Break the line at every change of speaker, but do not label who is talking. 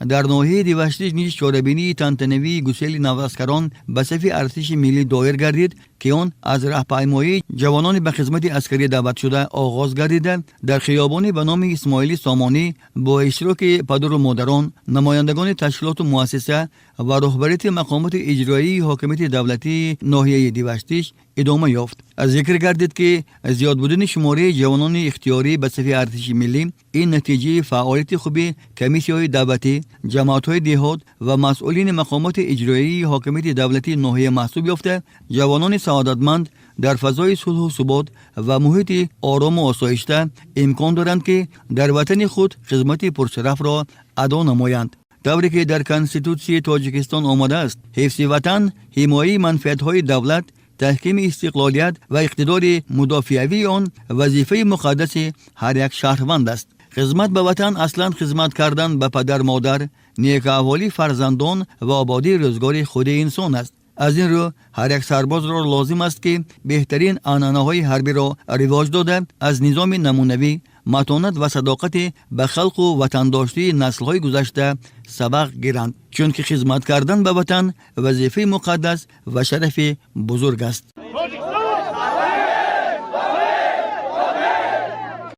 Дар ноҳияи Деваштич низ чорабинии тантанавии гусели наваскарон ба сафи артиши миллӣ доир гардид, ки он аз раҳпаймоии ҷавонони ба хизмати аскарӣ даъватшуда оғоз гардида, дар хиёбони ба номи Исмоили Сомонӣ бо иштироки падару модарон, намояндагони ташкилоту муассиса ва роҳбарияти мақомоти иҷроии ҳокимияти давлатии ноҳияи Деваштич идома ёфт. Зикр гардид, ки зиёд будани шумораи ҷавонони ихтиёрӣ ба сафи артиши миллӣ ин натиҷаи фаъолияти хуби комиссияҳои даъватӣ, ҷамоатҳои деҳот ва масъулини мақомоти иҷроии ҳокимияти давлатии ноҳия маҳсуб ёфта, ҷавонони саодатманд дар фазои сулҳу субот ва муҳити орому осоишта имкон доранд, ки дар ватани худ хизмати пуршарафро адо намоянд. Тавре ки дар Конститутсияи Тоҷикистон омадааст, ҳифзи ватан, ҳимояи манфиатҳои давлат, таҳкими истиқлолият ва иқтидори мудофиавии он вазифаи муқаддаси ҳар як шаҳрванд аст. Хизмат ба ватан аслан хизмат кардан ба падар, модар, некаҳволии фарзандон ва ободии рӯзгори худи инсон аст. Аз ин рӯ ҳар як сарбозро лозим аст, ки беҳтарин анъанаҳои ҳарбиро ривоҷ дода, аз низоми намунавӣ, матонат ва садоқати ба халқу ватандоштии наслҳои гузашта сабақ гиранд, чунки хизмат кардан ба ватан вазифаи муқаддас ва шарафи бузург аст.